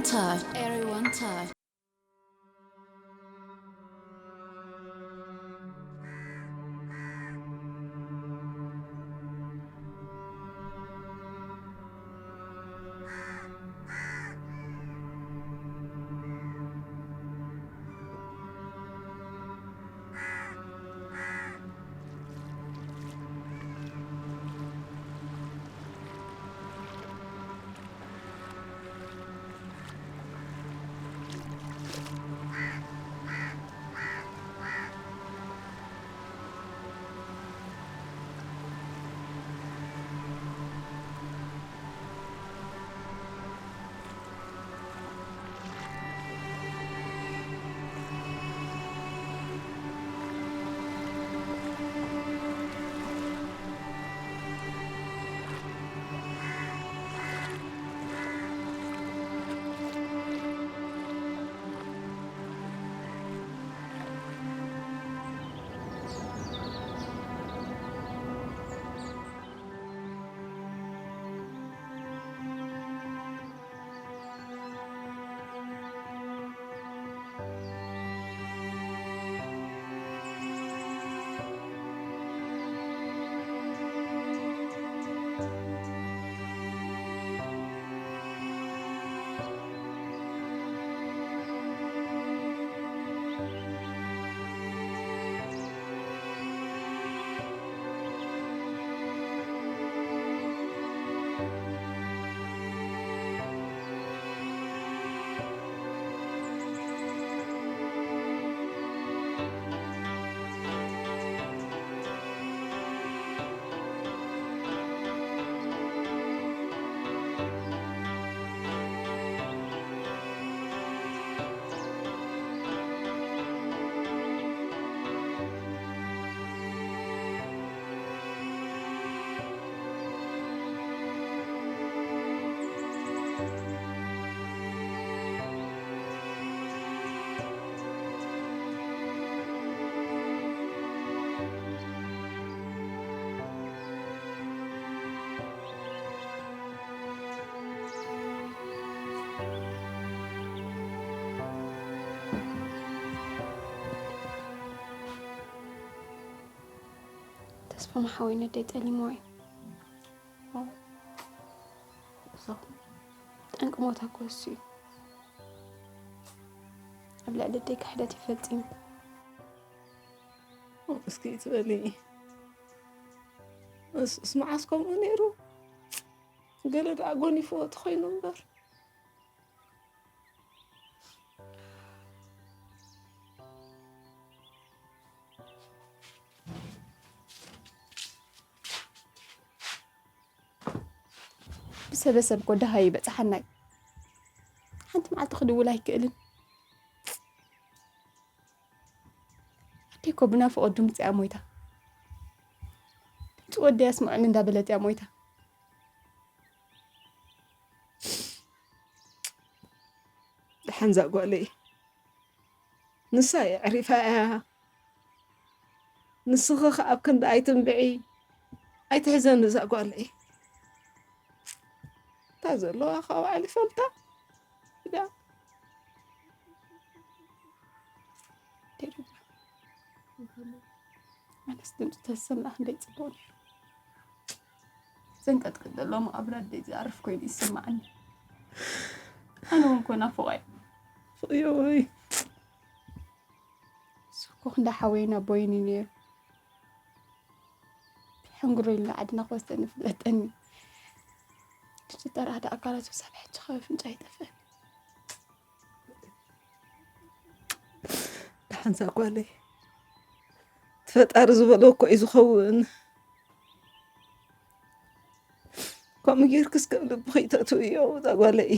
Touch. Everyone touch. ተስፋ መሓወይ ነደይ ጠሊምዎ እዩ። ጠንቂ ሞታ እኮ እሱ እዩ። ኣብ ልዕሊ ኣደይ ክሕደት እዩ ፈጺሙ። እስኪ ትበሊ። እሱስ መዓስ ከምኡ ነይሩ? ገለ ደኣ ጎኒፍዎ ተኾይኑ እምበር። ብሰበሰብ እኮ ደሃይ ይበጽሓና እዩ። ሓንቲ መዓልቲ ክድውል ኣይክእልን። ኣደይ እኮ ብናፍቖት ድምፂ እያ ሞይታ። ድምፂ ወደይ ኣስምዑኒ እንዳበለት እያ ሞይታ። ደሓን እዛ ጓለይ። ንሳ የዕሪፋ እያ። ንስኺ ኸኣ ኣብ ክንዲ ኣይትንብዒ፣ ኣይትሕዘኒ እዛ ጓለይ። እታ ዘለዋ ኸኣ ባዕሉ ይፈልጣ። ዳ። ኣነስ ድምፂ ተዝሰምዕ ክንደይ ፅቡቕ ነይሩ። ዘንቀጥቅጥ ዘሎ መቓብር ኣደይ ዝኣርፍ ኮይኑ ይስምዓኒ። ኣነ እውን ኮ ናፍቖ እየ። ፍቕዮ ወይ። እሱ እኮ ክንዳ ሓወይን ኣቦይን እዩ ነይሩ። ሕንጉሮ ኢልና ዓድና ክወስደኒ ፍለጠኒ። ክልተ ራህዲ ኣካላቱ ክሳብ ሕጂ ካብ ኣፍንጫ ኣይጠፍእን። ደሓን እዛ ጓለይ፣ እቲ ፈጣሪ ዝበሎ እኮ እዩ ዝኸውን። ከምኡ ጌርክስ ከም ልብኺ ተእትውዮ እዛ ጓለይ።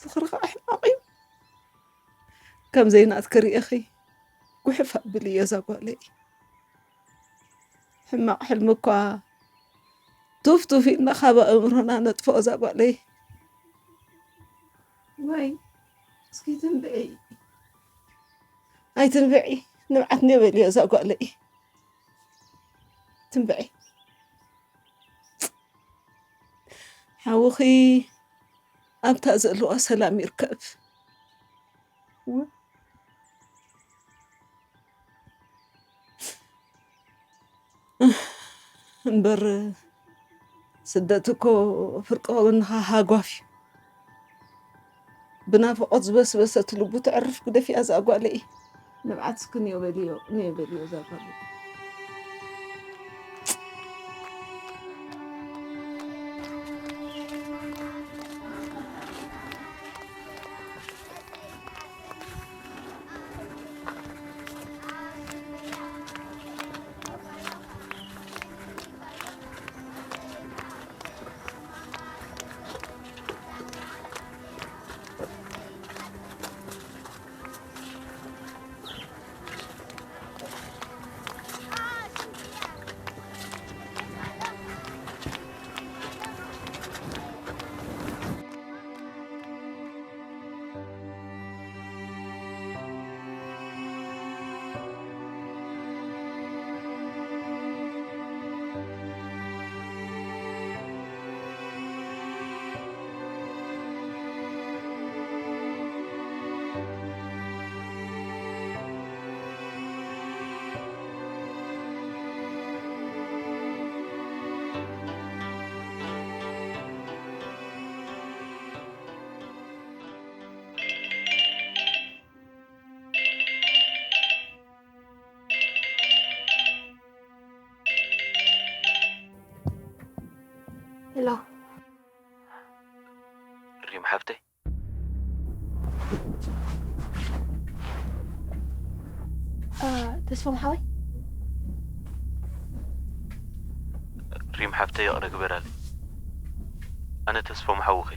ዝኽሪ ኸዓ ሕማቕ እዩ። ከም ዘይናትኪ ርኢኺ ጉሕፍ ኣብልዮ እዛ ጓለይ። ሕማቕ ሕልሚ እኳ ቱፍ ቱፍ ኢልና ካብ ኣእምሮና ነጥፍኦ እዛ ጓለይ። ወይ እስኪ ትንብዒ። ኣይትንብዒ፣ ንብዓት እኒኦ በልዮ እዛ ጓለይ። ትንብዒ። ሓውኺ ኣብታ ዘለዋ ሰላም ይርከብ። እምበር ስደት እኮ ፍርቂ ጎንኻ ሃጓፍ እዩ። ብናፍቖት ዝበስበሰት ልቡ ተዕርፍ ግደፊ እዛ ጓለይ። ንብዓት እስኪ ንዮ በልዮ፣ ንዮ በልዮ እዛ ጓለይ። ሄሎ። ሪም ሓፍተይ። እ፣ ተስፎም ሓወይ። ሪም ሓፍተይ፣ ይቕረ ግበራለይ። ኣነ ተስፎም ሓውኺ።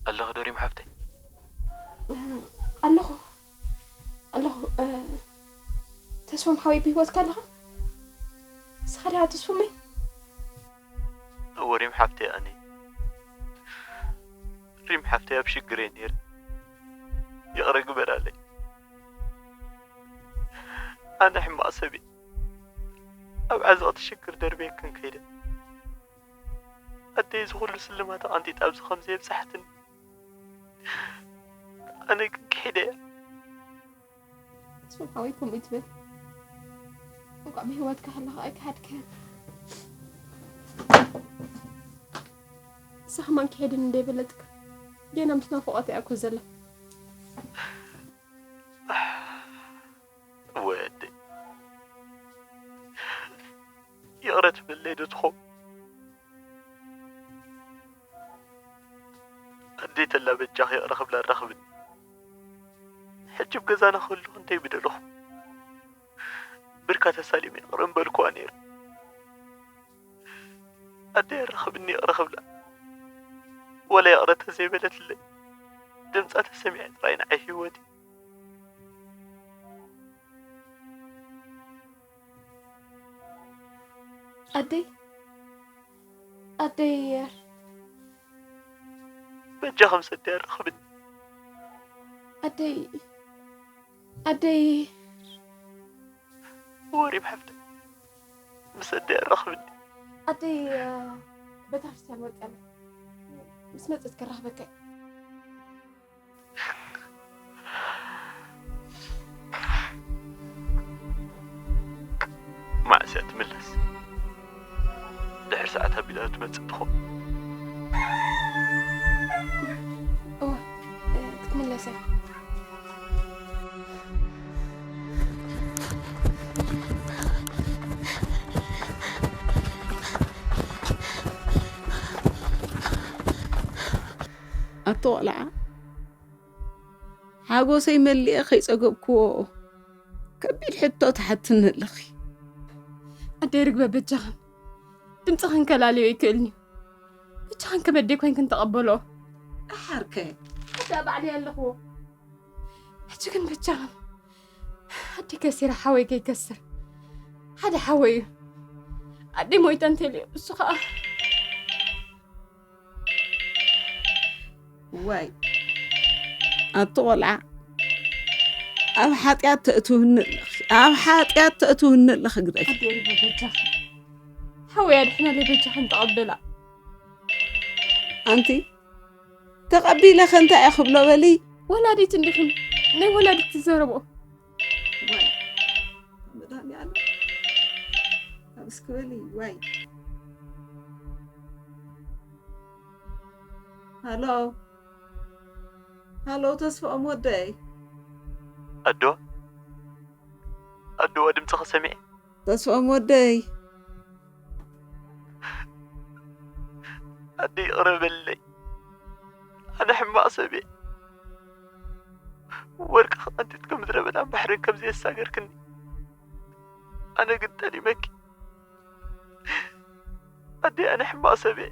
ኣለኺ ዶ ሪም ሓፍተይ? ኣለኹ፣ ኣለኹ። እ፣ ተስፎም ሓወይ ብህይወትካ ኣለኻ? ንስኻ ዲኻ ተስፎመይ? እወ ሪም ሓፍተይ፣ ኣነ ሪም ሓፍተይ ኣብ ሽግር እየ ነይረ። ይቕረ ግበራለይ። ኣነ ሕማቕ ሰብ እየ። ኣብ ዓዘቕቲ ሽግር ደርብየክን ከይደ። ኣደይ እዚ ኩሉ ስልማት ኣቐንጢጣ ኣብዚ ከም ዘየብጽሓትኒ ኣነ ግን ክሒደ እየ። ተስፎም ሓወይ፣ ከምኡ ይትበል። እንቋዕ ብህይወትካ ከለኻ ኣይከሓድክን። ንስኻ ከማን ክሒድኒ እንደ በለትካ፣ ጌና ምስ ናፍቖት እያ እኮ ዘላ። እወ ኣደይ፣ ይቕረ ትብለለይ ዶ ትኸውን? ኣደይ ተላ በጃኺ ይቕረ ክብላ ኣራኽብኒ። ሕጂ ኣብ ገዛና ክህልኹ እንተይ ምደለኹ። ብርካ ተሳሊመ ይቕረ ምበልክዋ ነይረ። ኣደይ ኣራኽብኒ ይቕረ ክብላ። ወላ ይቕረ ተዘይበለትለይ፣ ድምጻ ተሰሚዐ ጥራይ ንዓይ ህይወት እዩ። ኣደይ፣ ኣደይ፣ በጃኺ ምስ ኣደይ ኣራኽብኒ። ኣደይ፣ ኣደይ። ወሪም ሓፍተይ፣ ምስ ኣደይ ኣራኽብኒ። ኣደይ፣ እ፣ ቤተክርስትያን ወፂኣ ኣላ። ምስ መፀት ከራኽበካ እየ። መዓስ እያ ትምለስ? ድሕሪ ሰዓት ኣቢላ ዶ ትመጽእ ትኸውን? እወ፣ እ፣ ክትምለስ እያ። ኣቶ ቆልዓ፣ ሓጎሰይ መሊኤ ከይጸገብክዎ ከቢድ ሕቶ ትሓትኒ ኣለኺ። ኣደይ ርግበ፣ በጃኽን ድምፅኽን ከላልዮ ኣይክእልን እዩ። በጃኽን ከም ኣደይ ኮይንክን ተቐበልኦ። ደሓርከ? ሕጂ ኣብ ባዕለይ ኣለኽዎ። ሕጂ ግን በጃኽን፣ ኣደይ ከሲረ ሓወይ ከይከስር። ሓደ ሓወይ እዩ። ኣደይ ሞይታ እንተልዮ፣ እሱ ኸዓ ዋይ፣ ኣቲ ቆልዓ፣ ኣብ ሓጢኣት ተእትውኒ ኣለኺ፣ ኣብ ሓጢኣት ተእትውኒ ኣለኺ፣ ግደፊ። ኣዴ ሪሞ፣ በጃኺ ሓወይ ኣድሕነለይ፣ በጃኽን ተቐበላ። ኣንቲ ተቐቢለ ከ እንታይ እየ ክብሎ በሊ? ወላዲት እንዲኽን ናይ ወላዲት ትዘረብኦ። ዋይ፣ መድሃኒኣለም፣ ኣብ እስኪ በሊ፣ ዋይ። ሃሎ፣ ሃሎ፣ ተስፋኦም ወደይ። ኣዶ፣ ኣዶ፣ ድምፅኻ ሰሚዐ። ተስፋኦም ወደይ። ኣደ፣ ይቕረ በለይ። ኣነ ሕማቕ ሰብ እየ። ወርቂ ክቐንጢት ከም ምድረ በዳን ባሕርን ከም ዘየሳገርክኒ፣ ኣነ ግን ጠሊመኪ። ኣደ፣ ኣነ ሕማቕ ሰብ እየ።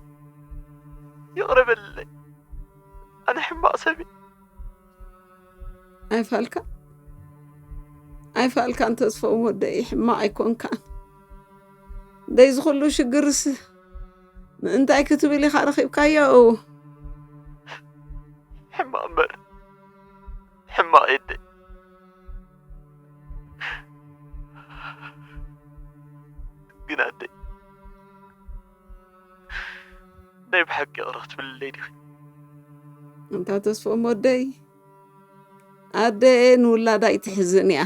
ይቕረ በለይ። ኣነ ሕማቕ ሰብ እየ። ኣይፋልካ፣ ኣይፋልካን ተስፎም ወደይ፣ ሕማቕ ኣይኮንካን። ደይ ዝኹሉ ሽግርስ ምእንታይ ክትብል ኢኻ ረኺብካዮ? ሕማቕ እምበር፣ ሕማቕ የደ። ግን ኣደይ፣ ናይ ብሓቂ ይቕረ ክትብልለይ ዲኺ? እንታ ተስፎም ወደይ፣ ኣደ ንውላዳ ኣይትሕዝን እያ።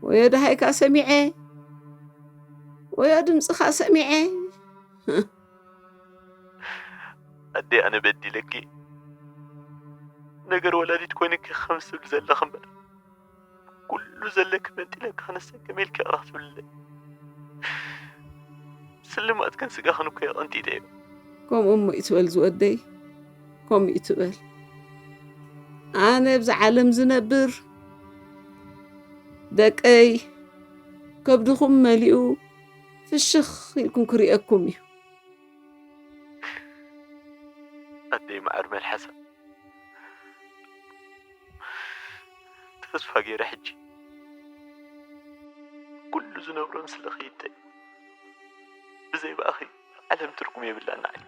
ወዮ ደሃይካ ሰሚዐ፣ ወዮ ድምፅኻ ሰሚዐ። ኣደ፣ ኣነ በዲለኪ። ነገር ወላዲት ኮይንኪ ከምስል ዘለኺ እምበር፣ ኩሉ ዘለኪ መንጢለ ክኽነሰ ከመይ ኢልኪ ይቕረ ክትብልለይ? ስልማትክን ስጋኽን እኮ የቐንጢጠዮ። ከምኡ እሞ ይትበል ዝወደይ፣ ከምኡ ይትበል። ኣነ ኣብዚ ዓለም ዝነብር ደቀይ ከብድኹም መሊኡ ፍሽኽ ኢልኩም ክርእየኩም እዩ። ኣደይ መዓር መልሓሳ፣ ተስፋ ገይረ ሕጂ ኩሉ ዝነብሮ ንስለኺ ይደ። ብዘይ ብኣኺ ዓለም ትርጉም የብላን ንዓይ።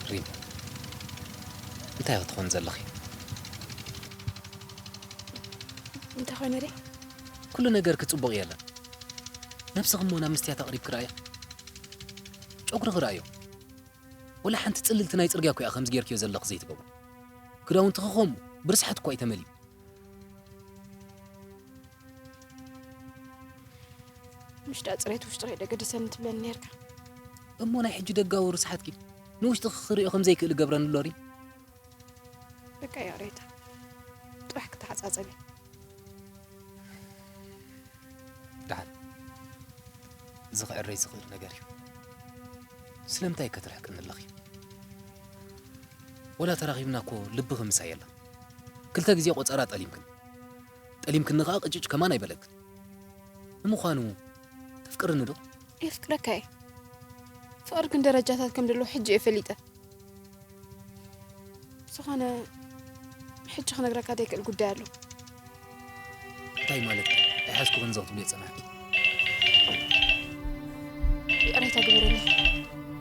ሪም፣ እንታይ ክትኾን ዘለኺ? እንታይ ኮይነ ደይ? ኩሉ ነገር ክጽቡቕ የለን። ነብስኺ እሞ ናብ መስትያት ኣቕሪብኪ ረኣያ። ጨጉርኺ ረኣዮ። ወላ ሓንቲ ጽልልቲ ናይ ጽርግያ እኮ እያ ከምዚ ጌርክዮ ዘለኺ ዘይትገብሮ። ክዳውንትኺ ከምኡ ብርስሓት እኮ እዩ ተመሊኡ። ምሽ ደኣ ጽሬት ውሽጥኺ ደገደሰኒ ትብለኒ ኔርካ። እሞ ናይ ሕጂ ደጋዊ ርስሓትኪ ንውሽጥኺ ክርእዮ ከም ዘይክእል እገብረኒ ኣሎ ሪም። በቃ ይቕሬታ። ጥራሕ ክተሓጻጸብ እየ። ደሓን። እዚ ክዕረይ ዝኽእል ነገር እዩ። ስለምንታይ ከ ትርሕቅኒ ኣለኺ? ወላ ተራኺብና እኮ ልብኺ ምሳይ የላ። ክልተ ግዜ ቆጸራ ጠሊምክን። ጠሊምክኒ ከኣ ቅጭጭ ከማን ኣይበለክን። ንምዃኑ ተፍቅርኒ ዶ? የፍቅረካ እየ። ፍቕሪ ግን ደረጃታት ከም ዘለዎ ሕጂ እየ ፈሊጠ። ዝኾነ፣ ሕጂ ክነግረካ ዘይክእል ጉዳይ ኣሎ። እንታይ ማለት እዩ? ኣይሓዝኩኽን እዚ ክትብልዮ ዝጸናሕኪ። ይቕሬታ ግበረለይ።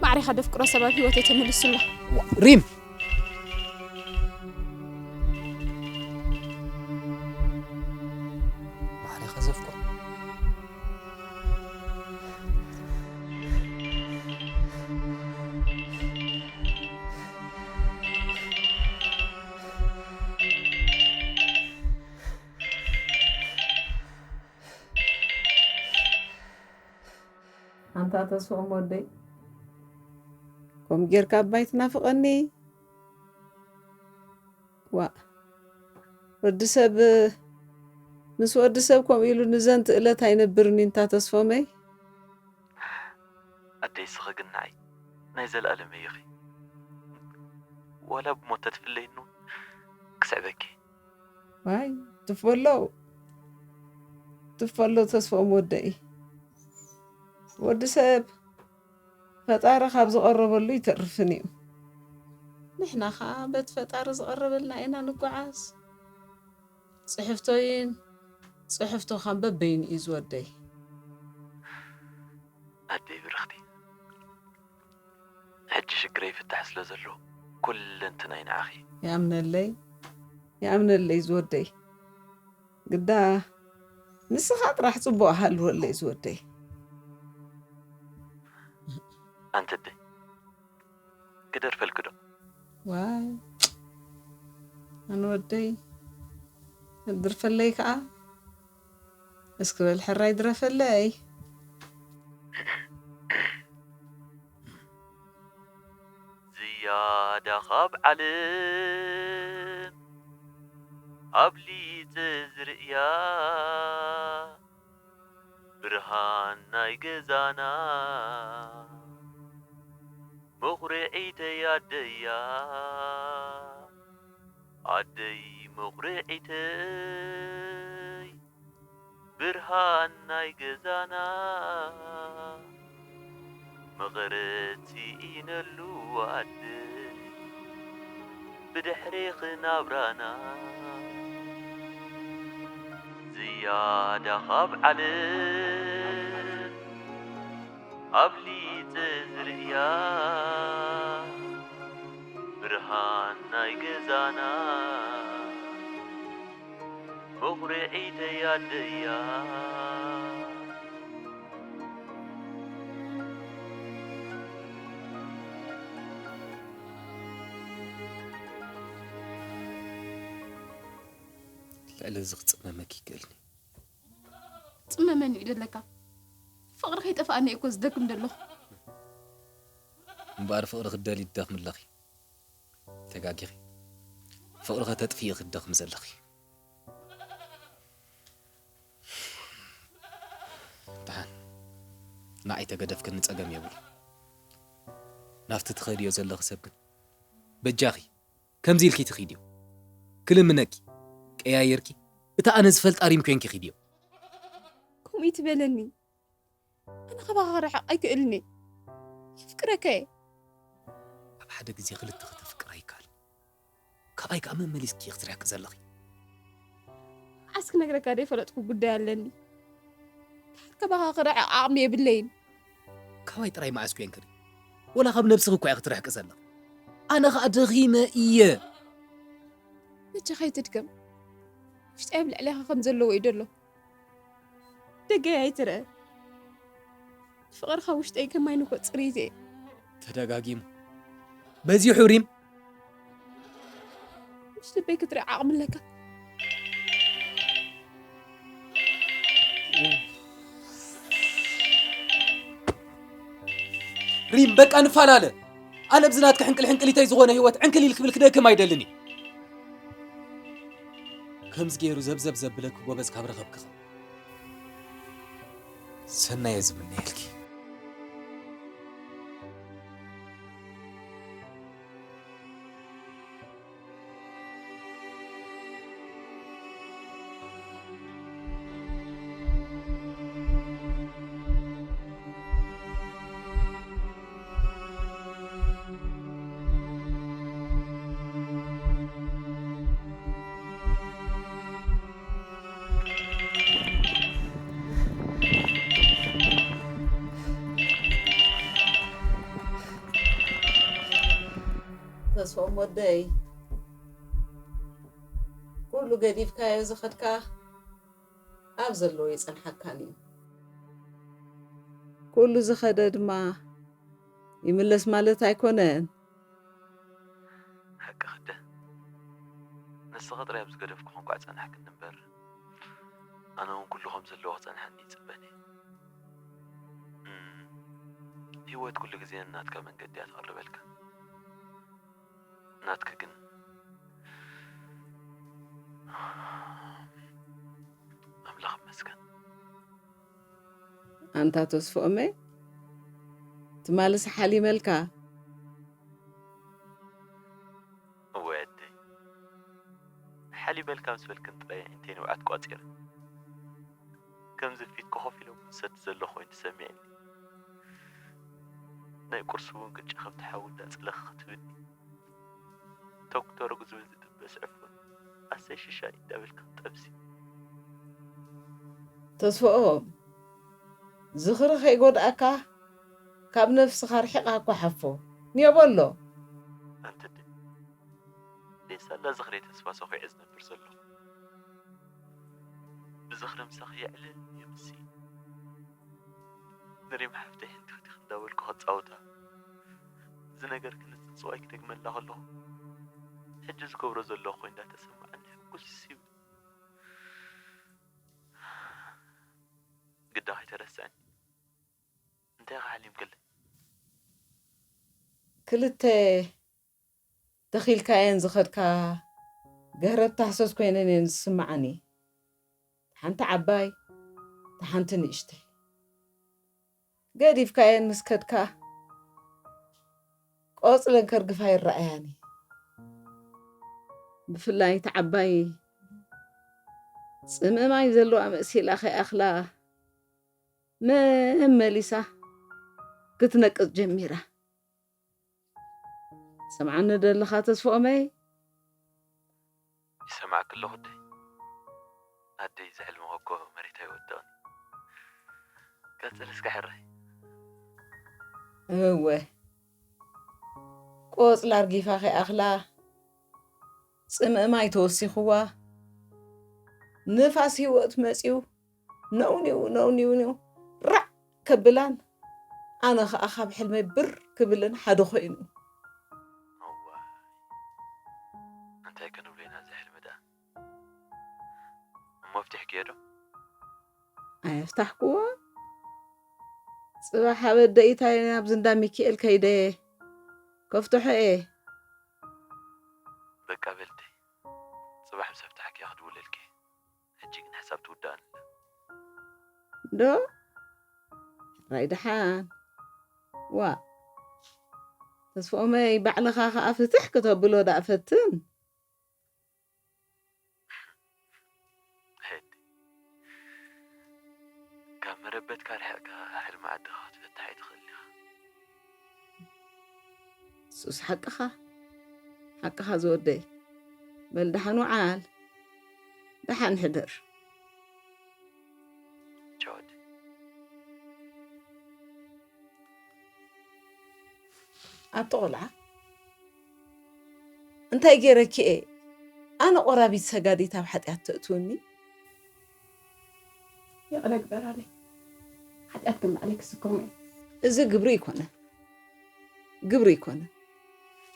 ማዕሪኻ ደፍቅሮ ሰብ ኣብ ህይወተይ ተመሊሱላ። ሪም፣ ማዕሪኻ ዘፍቅሮ ኣንታ ተስፎም ወደይ፣ ከምኡ ጌርካ ኣባይ ትናፍቐኒ። ዋእ፣ ወዲ ሰብ ምስ ወዲ ሰብ ከምኡ ኢሉ ንዘንት እለት ኣይነብርን እዩ። እንታ ተስፎመይ። ኣደይ፣ ስኺ ግን ንዓይ ናይ ዘለኣለመይ ኢኺ። ዋላ ብሞት ተትፍለይኒ እውን ክስዕበኪ። ዋይ፣ ትፈለው፣ ትፈለው ተስፎም ወደይ። ወዲ ሰብ ፈጣሪ ካብ ዝቐረበሉ ይተርፍን እዩ። ንሕና ኸዓ በቲ ፈጣሪ ዝቐረበልና ኢና ንጓዓዝ። ጽሕፍቶይን ጽሕፍቶኻን በበይኑ እዩ ዝወደይ። ኣደይ ብርኽቲ፣ ሕጂ ሽግረይ ይፍታሕ ስለ ዘሎ ኩለንትናይ ንዓኺ። ይኣምነለይ፣ ይኣምነለይ ዝወደይ። ግዳ ንስኻ ጥራሕ ጽቡቕ ሃልወለይ ዝወደይ። ኣንተ ኣደይ፣ ክደርፈልኪ ዶ? ዋይ ኣነ ወደይ፣ ድርፈለይ ከኣ። እስኪ በል ሕራይ ድረፈለይ። ዝያዳ ካብ ዓለም ኣብሊጸ ዝርእያ፣ ብርሃን ናይ ገዛና መኹርዒተይ ኣደያ፣ ኣደይ መኹርዒተይ፣ ብርሃን ናይ ገዛና፣ መቐረት ስኢነሉ ኣደይ፣ ብድሕሬኺ ናብራና ዝያዳ ካብ ዓለም ኣብሊጸ ዝርእያ፣ ብርሃን ናይ ገዛና መኹርዒተይ ኣደያ። ልዕሊ እዚ ክጽመመኪ ይክእልኒ። ጽመመኒ እዩ ደለካ። ፍቕሪ ከይጠፍኣኒ እኮ ዝደክም ደለኹ። እምበኣር ፍቕሪ ክትደልዪ ትደኽሚ ኣለኺ። ተጋጊኺ። ፍቕሪ ከተጥፍኢ ክትደኽሚ ዘለኺ። ደሓን፣ ንዓይ ተገደፍክኒ ጸገም የብሉ። ናብቲ ትኸድዮ ዘለኺ ሰብ ግን በጃኺ ከምዚ ኢልኪ ትኺድዮ። ክልምነኪ፣ ቀያየርኪ፣ እታ ኣነ ዝፈልጣ ሪም ኮንኪ ኺድዮ። ከምኡ ይትበለኒ። ኣነ ካባኻ ክርሕቕ ኣይክእልን እየ። የፍቅረካ እየ። ኣብ ሓደ ግዜ ክልተ ከተፍቅር ኣይከኣል። ካባይ ከኣ መመሊስኪ ክትርሕቂ ዘለኺ። መዓስ ክነግረካ ዘይፈለጥኩ ጉዳይ ኣለኒ። ድሓር ካባኻ ክርሕቕ ዓቕሚ የብለይን። ካባይ ጥራይ መዓስ ኮንክሪ? ወላ ካብ ነብስኺ እኳ ኢኺ ክትርሕቂ ዘለኺ። ኣነ ኸኣ ደኺመ እየ። በጃኻ ኣይትድከም። ውሽጠይ ኣብ ልዕሌኻ ከም ዘለዎ እዩ ደሎ። ደገይ ኣይትርአ። ፍቕርኻ ውሽጠይ ከማይ ንኮ ጽርይቲ እየ። ተደጋጊሙ። በዚሑ ሪም። ምስ ልበይ ክትርኢ ዓቕሚ ኣለካ። ሪም፣ በቃ ንፈላለ። ኣነ ብዚ ናትኪ ሕንቅል ሕንቅሊተይ ዝኾነ ህይወት ዕንክሊል ክብል ክደክም ኣይደልን እየ። ከምዚ ገይሩ ዘብዘብ ዘብለኪ ጎበዝ ካብ ረኸብኪ ኸ። ሰናየ ዝምነየልኪ። ተስፎም ወደይ፣ ኩሉ ገዲፍካዮ ዝኸድካ ኣብ ዘለዎ ይጸንሓካን እዩ። ኩሉ ዝኸደ ድማ ይምለስ ማለት ኣይኮነን። ሓቂ ክደ ንስኺ ጥራይ ኣብ ዝገደፍኩ እንኳዕ ጸናሕክኒ እምበር ኣነ እውን ኩሉ ከም ዘለዎ ክጸንሐኒ ይጽበን እየ። እም፣ ህይወት ኩሉ ግዜ ናትካ መንገዲ እያ ተቕርበልካ። ናትኪ ግን ኣምላኽ ይመስገን። ኣንታ ተስፎመይ፣ ትማልስ ሓሊመልካ። እወ ኣደይ፣ ሓሊመልካ ምስ በልክን ጥራይ ኣዒንተይ ንብዓት ቋጺረ። ከምዚ ፊትኪ ኮፍ ኢለ ቡን ዝሰቲ ዘለኹ ኮይኑ ተሰሚዕኒ። ናይ ቁርሲ እውን ቅጫ ከብቲ ሓዊ እንዳጸለኺ ክትብኒ፣ ተጉ ተረጉ ዝብል ዝጥበስ ዕፉን ኣሰይ ሽሻይ እንዳበልኪ ክትጠብሲ። ተስፍኦም፣ ዝኽሪ ከይጎድኣካ ካብ ነፍስኻ ርሒቕካ እኳ ሓፎ። ንዮ በሎ። ኣንቲ ኣደ፣ ደይሳላ ዝኽረይ ተስፋ ሰኺዐ ዝነብር ዘለኹ። ብዝኽሪ ምሳኺ የዕልል የምሲ። ንሪም ሓፍተይ ሕንቲ ክዲኽ እንዳበልኩ ከጻውታ። እዚ ነገር ክንጽጽዋይ ክደግመላ ከለኹ፣ ሕጂ ዝገብሮ ዘለኹ ኮይኑ እንዳተሰማዓኒ ሕጉስ ይብል። ግዳ ከይተረስዐኒ። እንታይ ኢኻ ሓሊምክለይ? ክልተ ተኺልካየን ዝኸድካ ገህረብቲ ሃሰስ ኮይነን እየን ዝስምዓኒ። ሓንቲ ዓባይ፣ እታ ሓንቲ ንእሽተይ። ገዲፍካየን ምስ ከድካ ቆጽለን ከርግፋ ይረኣያኒ። ብፍላይ እታ ዓባይ ጽምእ ማይ ዘለዋ መሲላ ከይኣኽላ መመሊሳ ክትነቅጽ ጀሚራ። ሰምዓኒ ደለኻ ተስፍኦመይ? ይሰማዕኪ ኣለኹ ኣደይ። ኣደይ ዘሕልምኺ እኮ መሬት ኣይወድቕን እዩ። ቀጽሊ እስከ ሕራይ። እወ፣ ቆጽላ ኣርጊፋ ከይኣኽላ ጽምእ ማይ ተወሲኽዋ ንፋስ ህይወት መጺኡ ነውኒው ነውኒው ራዕ ከብላን ኣነ ኸኣ ካብ ሕልመይ ብር ክብልን ሓደ ኮይኑ። እዋይ፣ እንታይ ክንብሎ ኢና እዚ ሕልሚ ደኣ? እሞ ኣፍቲሕክዮ ዶ? ኣየፍታሕክዎ። ጽባሕ ኣብ ኣደኢታይ ናብዚ እንዳ ሚኪኤል ከይደ ከፍትሖ እየ። በቃ በልደይ፣ ጽባሕ ምስ ኣፍታሕክዮ ክድውለልኪ። ሕጂ ግን ሕሳብ ትውድኣኒ ኣላ። ዶ? ጥራይ ደሓን። ዋእ፣ ተስፍኦመይ፣ ባዕልኻ ኸኣ ፍትሕ ክተብሎ ደኣ ፈትን። ሕድ፣ ካብ መረበትካ ርሒቕካ ሕልሚ ዓድኻ ክትፈትሕ ኣይትኽእልን ኢኻ። ንሱስ ሓቅኻ፣ ሓቅኻ ዝወደይ። በል ደሓን ውዓል፣ ደሓን ሕደር። ቻው ኣደ። ኣቲ ቆልዓ፣ እንታይ ገይረኪ እየ ኣነ ቆራቢት ሰጋዲት ኣብ ሓጢኣት ተእትውኒ? ይቕረ ግበራለይ። ሓጢኣት ግን ባዕለይ ክስከሞ እየ። እዚ ግብሪ ኣይኮነን፣ ግብሪ ኣይኮነን።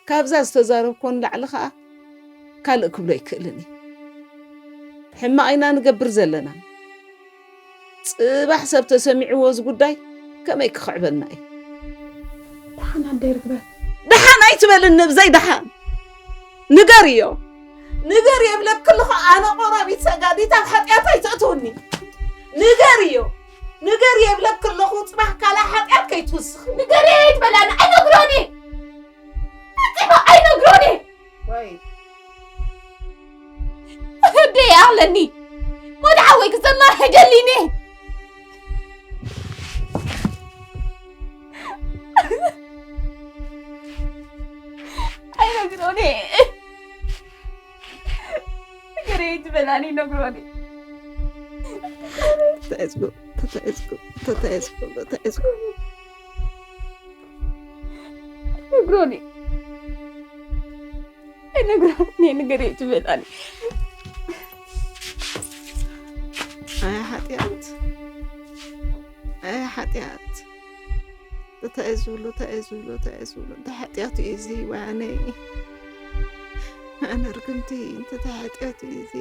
ካብዛ ዝተዛረብኮ ንላዕሊ ኸኣ ካልእ ክብሎ ኣይክእልን እየ። ሕማቕ ኢና ንገብር ዘለና። ጽባሕ ሰብ ተሰሚዕዎ እዚ ጉዳይ ከመይ ክኽዕበልና እዩ? ደሓን ኣደይ ርግበት። ደሓን ኣይትበልኒ፣ ብዘይ ደሓን ንገርዮ፣ ንገርዮ ይብለኪ ኣለኹ። ኣነ ቆራቢት ሰጋዲት ኣብ ሓጢኣት ኣይተእትውኒ። ንገርዮ፣ ንገርዮ ይብለኪ ኣለኹ። ጽባሕ ካልእ ሓጢኣት ከይትውስኺ። ንገርዮ ኣይትበላኒ፣ ኣይነግሮን እየ። ፈጺሙ ኣይነግሮን እየ። ወይ ወደይ ኣለኒ። ወደ ሓወይ ክሰማዕ ኣይደልን እየ። ኣይነግሮን እየ። ንገርዮ ኣይትበላኒ፣ ነግሮን እየ። ተታሒዝኩ፣ ተታሒዝኩ፣ ተታሒዝኩ፣ ተታሒዝኩ። ነግሮን እየ። ነግረኒ፣ ንገሪኡ ትበላኒ። ኣይ ሓጢኣት፣ ኣይ ሓጢኣት። እንታይ ዝብሉ፣ እንታይ ዝብሉ፣ እንታይ ዝብሉ። እንታይ ሓጢኣት እዩ እዚ ወያነይ? ኣነ ርግምቲ፣ እንታይ ሓጢኣት እዩ እዚ?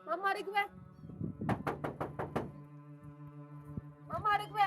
ማማ ርግበ፣ ማማ ርግበ።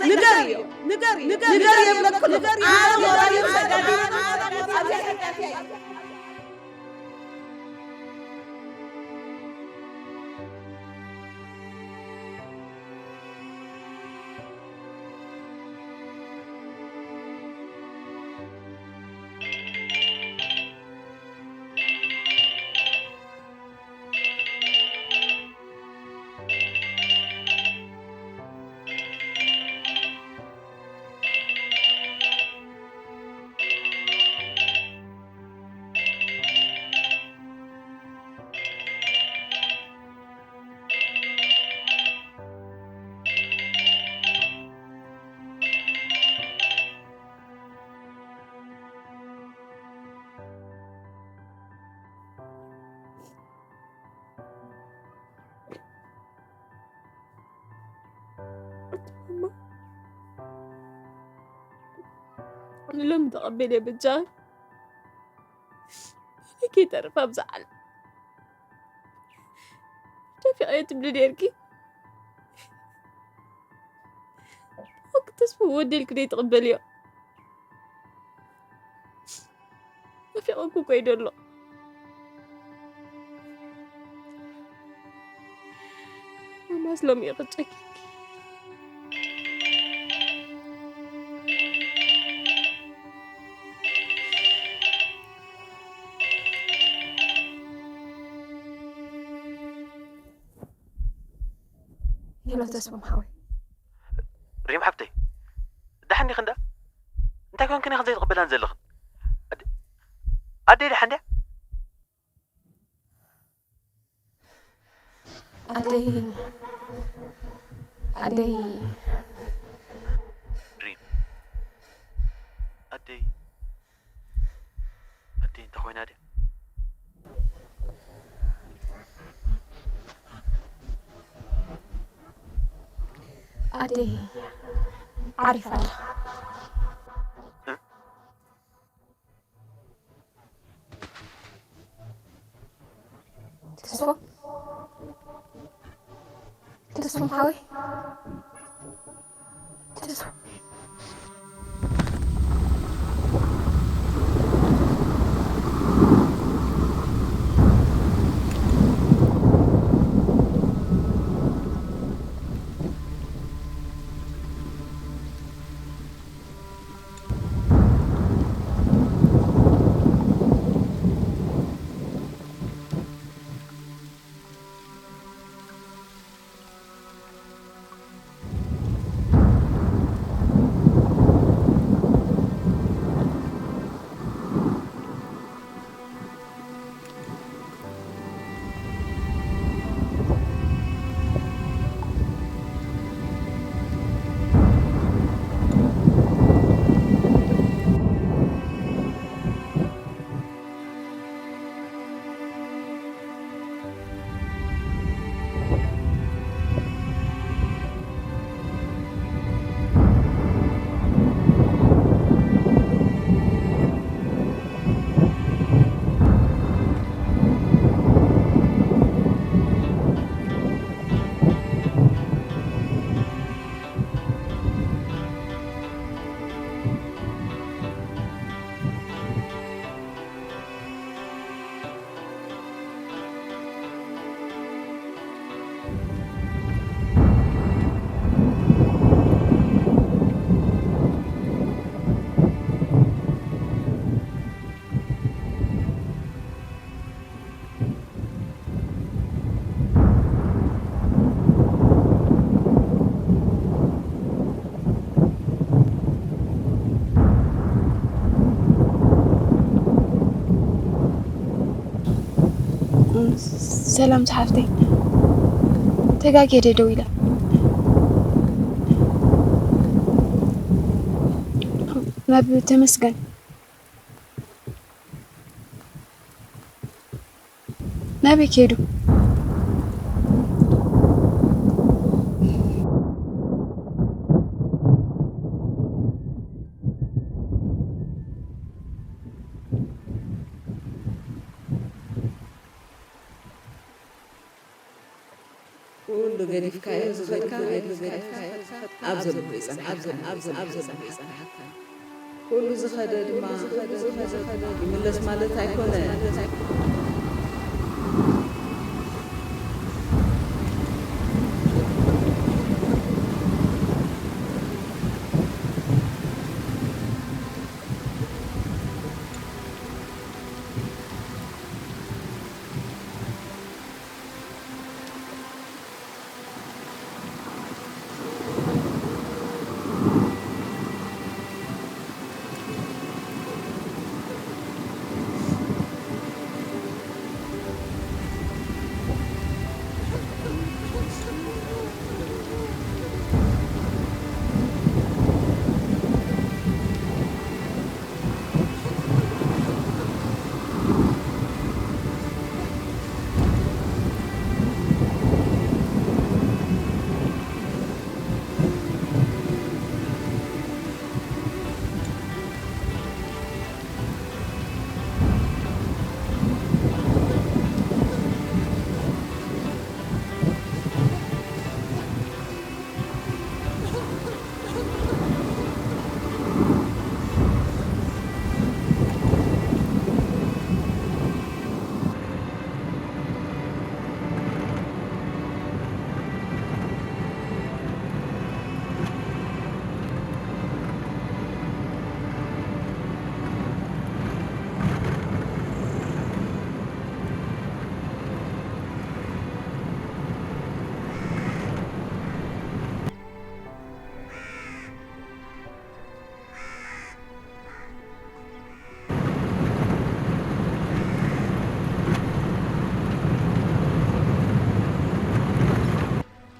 ንገርዮ፣ ንገርዮ፣ ንገርዮ የብለክሉ። ኣነ ወራሪ ሰጋዲ፣ ኣብዚ ንሎሚ ተቐበልዮ በጃኺ። ከይተርፍ ኣብዛ ዓለም ደፊቐዮ ትብሊ ነርኪ። ተስፉ ወደልኪ ደይ ትቕበልዮ። ናፊቐኩ እኮ እዩ ዘሎ። ማማስ ሎሚ እዩ ክጨኪኪ። ሄሎ ተስፎም ሓወይ። ሪም ሓብተይ፣ ደሓን ዲኺ እንዳ? እንታይ ኮንክን ኢኽን ዘይትቕበላን ዘለኽን? ኣደ-፣ ኣደይ ደሓን ድያ? ኣደይ፣ ኣደይ። ሪም፣ ኣደይ፣ ኣደይ እንታይ ኮይና ድያ? ኣደይ ዓሪፋ ኣላ። ተስፎ፣ ተስፎም ሓወይ፣ ተስፎ። ሰላም ዝሓፍተይ፣ ተጋግየ ድየ ደው ኢለ? ናብ ተመስገን። ናበይ ከይዱ? ገዲፍካዮ ዝኸድካ፣ ኣብ ዘለኹ ይጸንሓካ፣ ኣብ ዘለኹ ይጸንሓካ። ኩሉ ዝኸደ ድማ፣ ኩሉ ዝኸደ ይምለስ ማለት ኣይኮነ።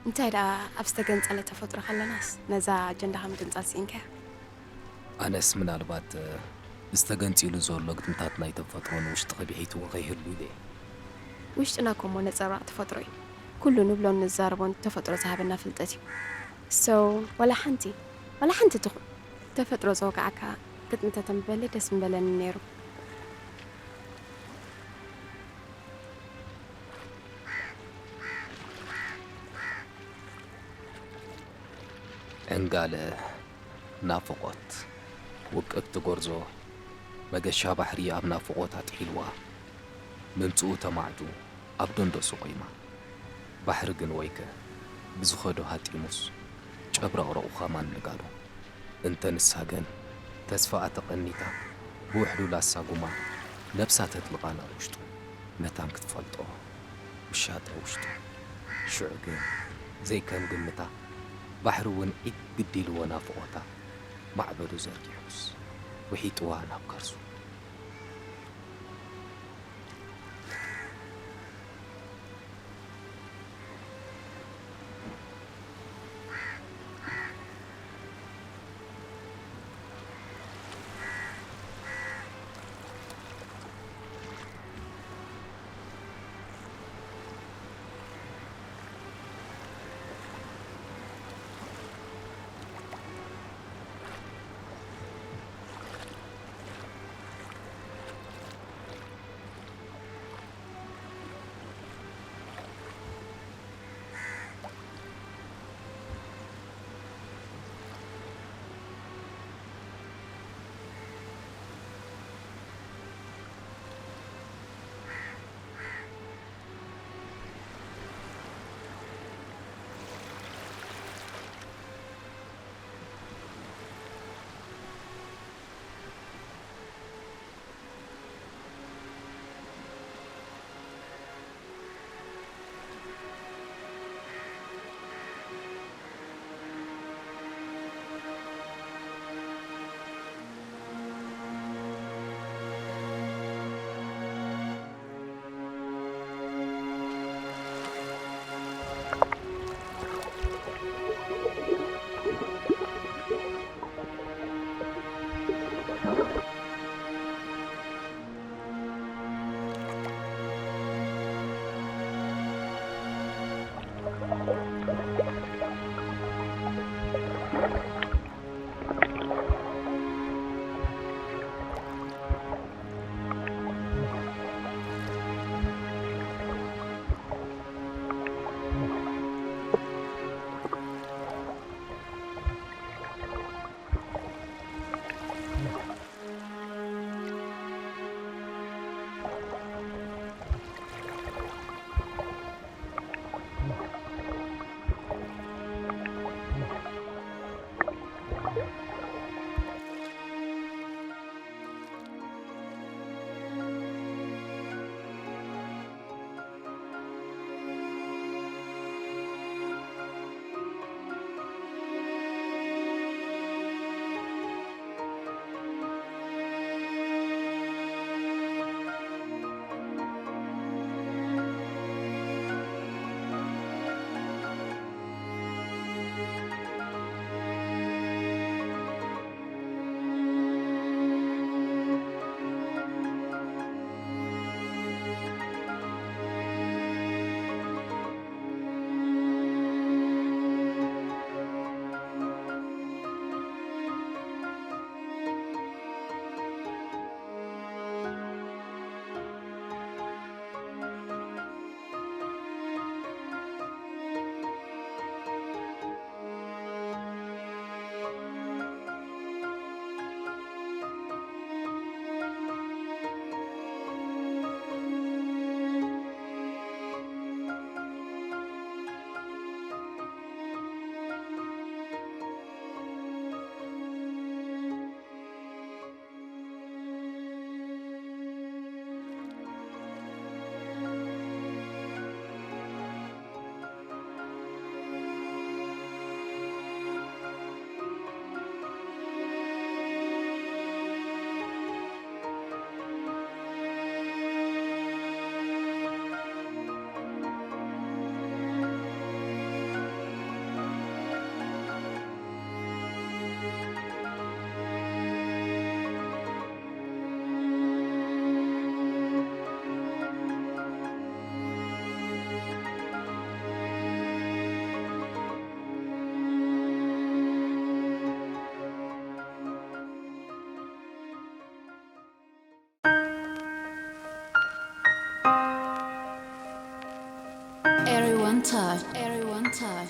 እንታይ ደኣ ኣብ ዝተገንጸለ ተፈጥሮ ከለናስ ነዛ ኣጀንዳኻ ምግንጻል ስኢንካያ? ኣነስ ምናልባት፣ እ፣ ዝተገንጺሉ ዘሎ ግጥምታት ናይ ተፈጥሮ ንውሽጢ ከቢሒትዎ ከይህሉ ኢለ እየ። ውሽጥና እኮ እሞ ነጸብራቕ ተፈጥሮ እዩ። ኩሉ ንብሎን ንዛረቦን ተፈጥሮ ዝሃበና ፍልጠት እዩ። So፣ ዋላ ሓንቲ፣ ዋላ ሓንቲ ትኹን ተፈጥሮ ዝወግዓካ ግጥሚ ተተንብበለይ ደስ ምበለኒ ነይሩ። ዕንጋለ ናፍቖት። ውቅብቲ ጎርዞ መገሻ ባሕሪ ኣብ ናፍቖት ኣጥሒልዋ፣ ምምጽኡ ተማዕዱ ኣብ ደንደሱ ቆይማ። ባሕሪ ግን ወይከ ብዝኸዶ ሃጢሙስ ጨብረቕረቑ ኸማን ንጋዶ። እንተ ንሳ ግን ተስፋኣ ተቐኒታ ብውሕሉል ኣሳጉማ ነብሳ ተጥልቓ ናብ ውሽጡ መታን ክትፈልጦ ውሻጠ ውሽጡ። ሽዑ ግን ዘይከም ግምታ ባሕሪ እውን ዒግ ግዲልዎ ናፍቖታ ማዕበሉ ዘርጊሑስ ውሒጥዋ ናብ ከርሱ። Touch.